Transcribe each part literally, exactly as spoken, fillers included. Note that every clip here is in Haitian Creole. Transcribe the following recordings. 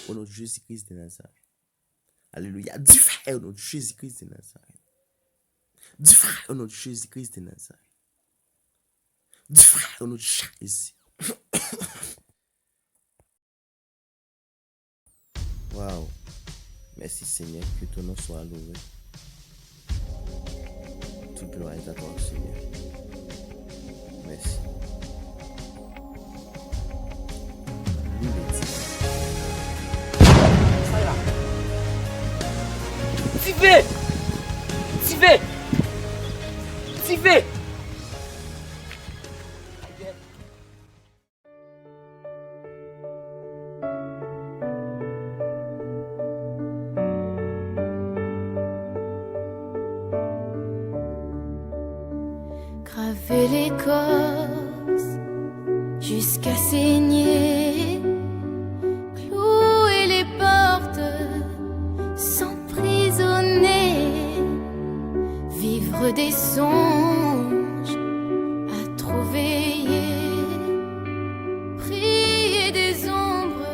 Au nom de Jésus-Christ de Nazareth. Alléluia. Du feu au nom de Jésus-Christ de Nazareth. Du feu au nom de Jésus-Christ de Nazareth. Du feu au nom de Jésus. Waw. Mèsi Senyè, que ton nom soit loué. Toute gloire est à toi, Seigneur. Mèsi. Wi, Beti. Dife! Dife! Dife! Graver l'écorce jusqu'à saigner, clouer les portes, s'emprisonner, vivre des songes à trop veiller, prier des ombres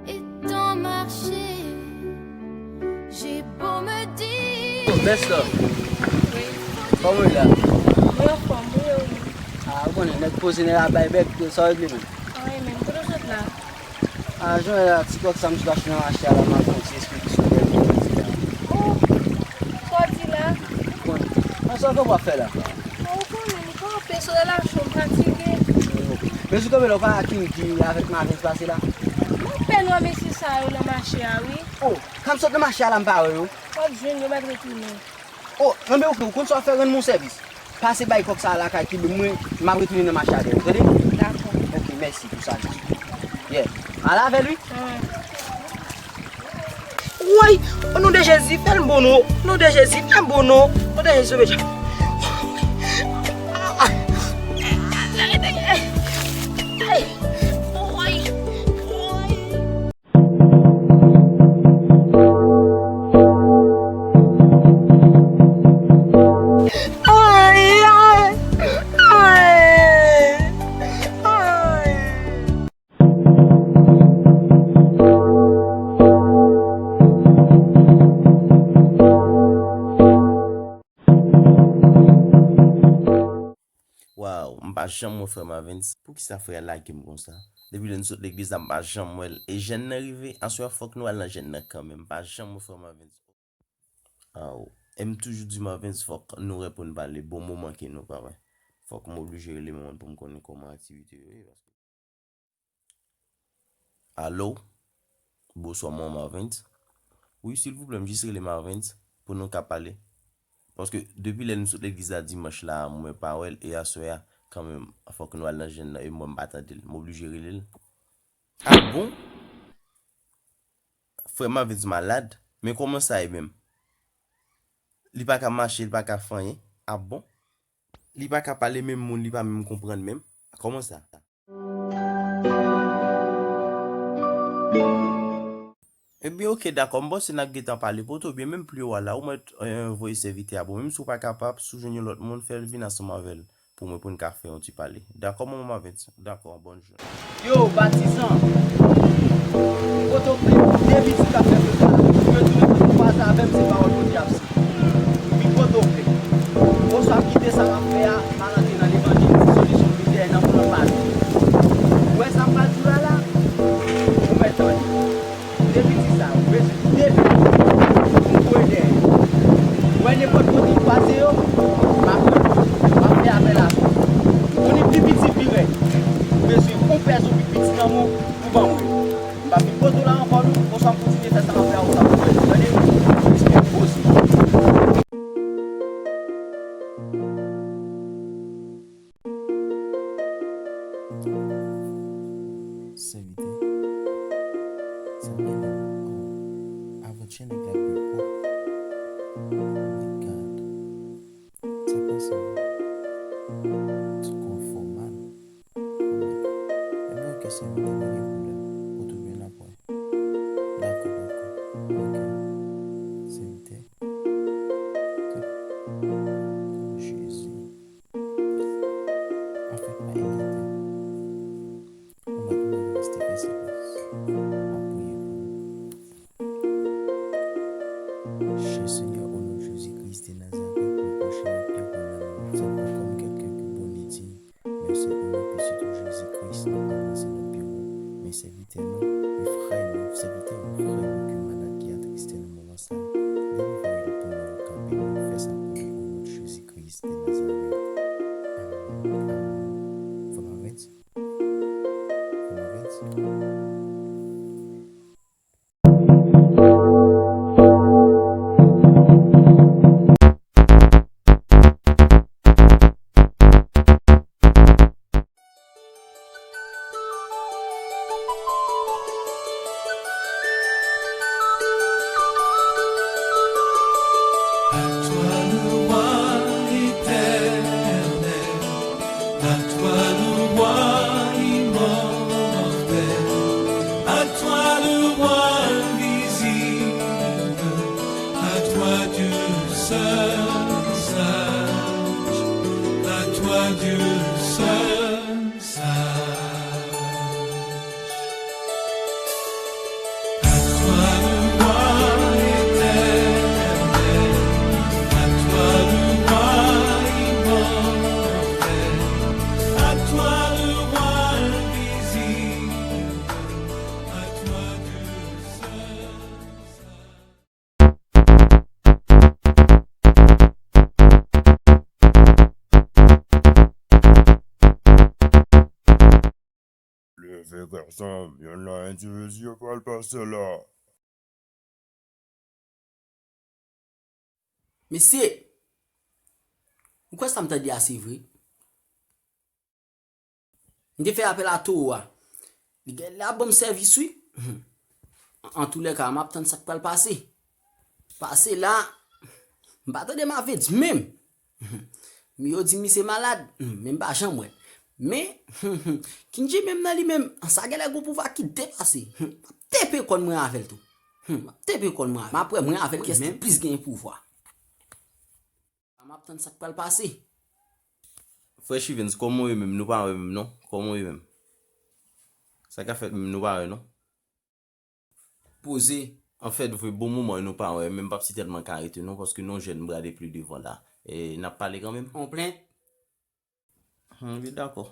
et tant marcher. J'ai beau me dire. Bèsta, kòman w ye la? Mwen anfòm, wi, wi. A, ou konnen, nèg poze nèg la bay bèk, sa w regle menm? Anyen menm, kote w sot la? A, jan w wè la, ti kòk sa m sot achte nan mache a la, m al fè yon ti ekspedisyon dèyè m jodi a. O, sa w di la? Bon, an sa w ap fè la? Bon, ou konnen, m kanpe, solèy la cho, m fatige. Men sou kanpe la, ou pa wè Kinky avèk Mavens pase la? M ap pè nou a mesye sa yo nan mache a, wi. O, Kan m sot nan mache a la, m pa wè yo. W ap jwenn yo, m mèt retounen. O, anben oke, ou konn sa w ap fè, rann mwen yon sèvis. Pase bay kòk sa a lakay Kibe mwen, m ap retounen nan mache a dèyè w, tande? Dakò. Oke, mèsi pou sa. Yeah. Al avè l, wi. Woy! O non de Jezi, fè l bon non. Non de Jezi, fè l bon non. Non de Jezi, sove. Woy! Woy! Ay, ay, ay, ay. Waw, m pa janm wè frè Mavens. Poukisa frè a lage m konsa? Depi lè n sot legliz la, m pa janm wè l. E jèn nan rive, aswè a fòk nou al nan jèn nan kanmenm. M pa janm wè frè Mavens. Aw, e m toujou di Mavens, fòk nou wè pou n pale. Bon moman ke nou pa wè. Fòk m oblije rele manman l pou m konnen kòman aktivite yo ye, paske Alo? Bonswa, mwen Marvens. Wi, silvouplè, m jis rele Marvens pou nou ka pale. Paske depi lè nou sot legliz la dimanch la, mwen pa wè l, e aswè a, kanmenm, fòk nou al nan jèn nan, e mwen m pa tande l. M oblije rele l. A bon? Frè Marvens malad? Men kòman sa ye menm? Li pa ka mache, li pa ka fè anyen? A bon? Li pa ka pale menm moun, li pa menm konprann menm? Kòman sa? Ebyen, oke, dakò, m panse n ap gentan pale poto, oubyen menm pi wo a la, ou mèt, eh, voye sèvitè a. Bon, menm si w pa kapab, si w jwenn yon lòt moun, fè l vin ansanm avè l pou mwen, pou n ka fè yon ti pale. Dakò, manman Marvens? Dakò, bòn jounen. Yo, patizan, poto, de pitit k ap fè feta, yo tounen konn kwaze avè m, se pawòl Bondye ap site. Wi, kote w vle. Oswa m kite sa m ap fè a, m al antre nan levanjil, ti solisyon m vin dèyè nan plan pa nou. Ou wè sa m pral di w la la? Ou mèt tande. De pitit sa yo, m bezwen de pitit pou m voye dèyè. Ou wè nenpòt kote m kwaze yo, m ap, m ap fè apèl avè w. Ou ni pi piti, pi rèd. M bezwen yon pè zonbi piti nan men w pou ban mwen. M pa vin kote w la ankò non, oswa m kontinye fè sa m ap fè a, ou sa pou fè, tande? Respè, poze. Sèvitè. Sa byen la. Oh, avantjè nèg la byen pwòp. Oh my God. Sa pase? Ti kò fò mal. Ebyen, oke, sèvitè, pa gen pwoblèm. Poto byen ap wè. Dakò, dakò. Oke. Sèvitè. Jezi. Anfèt, pa enkyete. Ou mèt, ou mèt reste fè silans. M ap Tèlman, wi, frè nou, sèvitè ou, frè nou ke malad ki atriste nan moman sa yo, delivre l pou nou, kanpe nou, fè sa pou nou, o non de Jezi Kris de Nazarèt. Amen. Amen. Fò m avanse? Fò m avanse? À toi le roi éternel, à toi le roi immortel, à toi le roi invisible, à toi Dieu seul sage, à toi Dieu seul sage. À toi le roi éternel, à toi le roi immortel, à toi le roi invisible, à toi Dieu seul sage. Leve kè zanmi, yon nan endividi yo pral pase la. Mesye, ou kwè sa m tande a se vre? M te fè apèl a towo a. Li gen la ban m sèvis, wi. Antoulèka, m ap tann sa k pral pase. Pase la, m pa tande m avèti menm. Yo di misye malad, men m pa janm wè. Men, Kindji menm nan li menm, sa genlè gon pouvwa ki depase. M ap tepe kòn mwen avè l tou. M ap tepe kòn mwen avè l. M ap wè mwen avè l kiyès ki plis genyen pouvwa. M ap tann sa k pral pase. Frè Chivens, kòman w ye menm? Nou pa wè menm non. Kòman w ye menm? Sa ka fèt menm, nou pa wè non. Poze. Anfèt, vre bon moman nou pa wè, men m p ap sitèlman ka rete non, paske nou jèn, m prale pli devan la. E n ap pale kanmenm? On plent. Wi, dakò.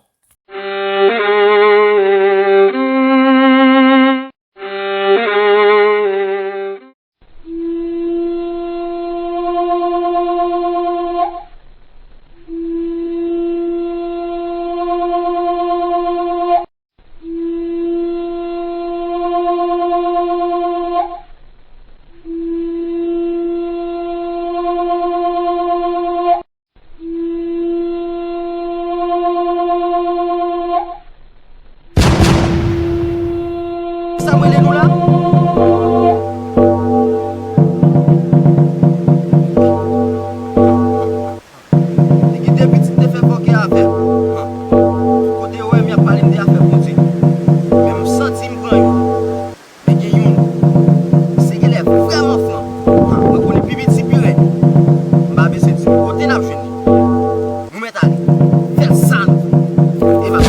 Sa m rele nou la? Li gen de pitit te fè fòkè avè m. Kote yo wè m y ap pale m de afè Bondye. Men m santi m pran youn. Men gen youn. Se genlè vrèman fran. Mwen konnen pi piti pi rèd. M pa bezwen di nou kote n ap jwenn li. Nou mèt ale. Fè l sa nou vle. E m ap.